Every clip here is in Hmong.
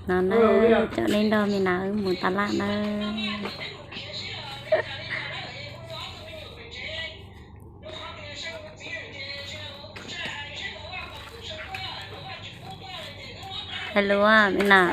No na, cov neeg nrog me nas wb mus tas laj na. Hello me nas.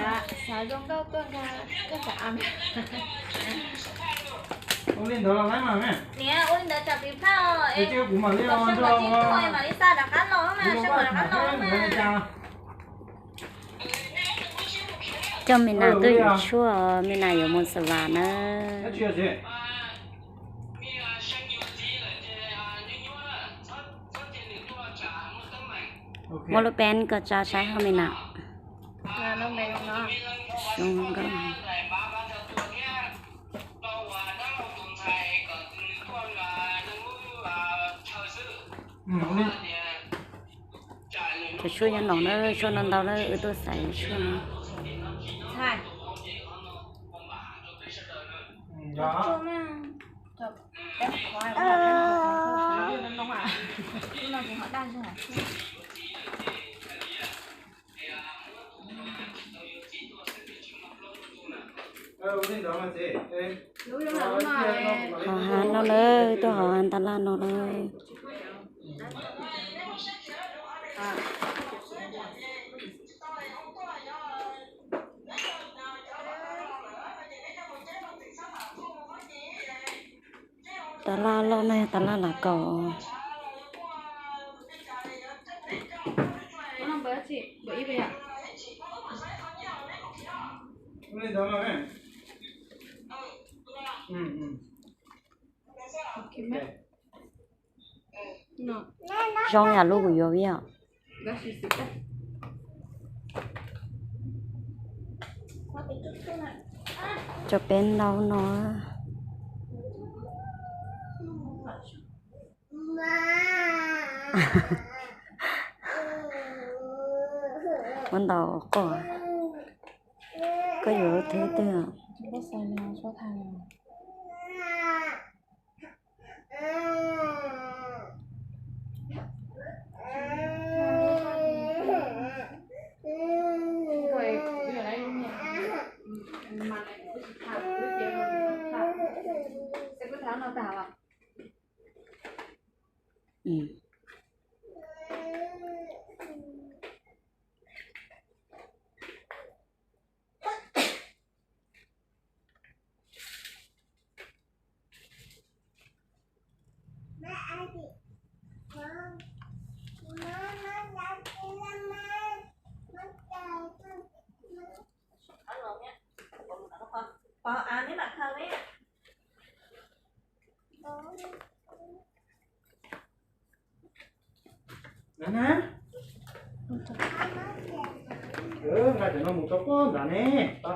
Coj me nas tuaj yus tshuaj, me nas yuav mus xav vas na. Muab lub peb koj tsa saib hauv me nas. Cov tshuaj nyob no na, tshuaj no ntau na, wb tuaj xaiv tshuaj no. Hauv hav no na, tuaj hauv hav tas laj no na. Tas laj loj na, tas laj lam kaum. Zoo yam lub kuv yuav yom. Cov peb ntau no. Muab ntau quaj. Koj yuav lub thib twg? Nqa cov no mus rau pob ntawd ne.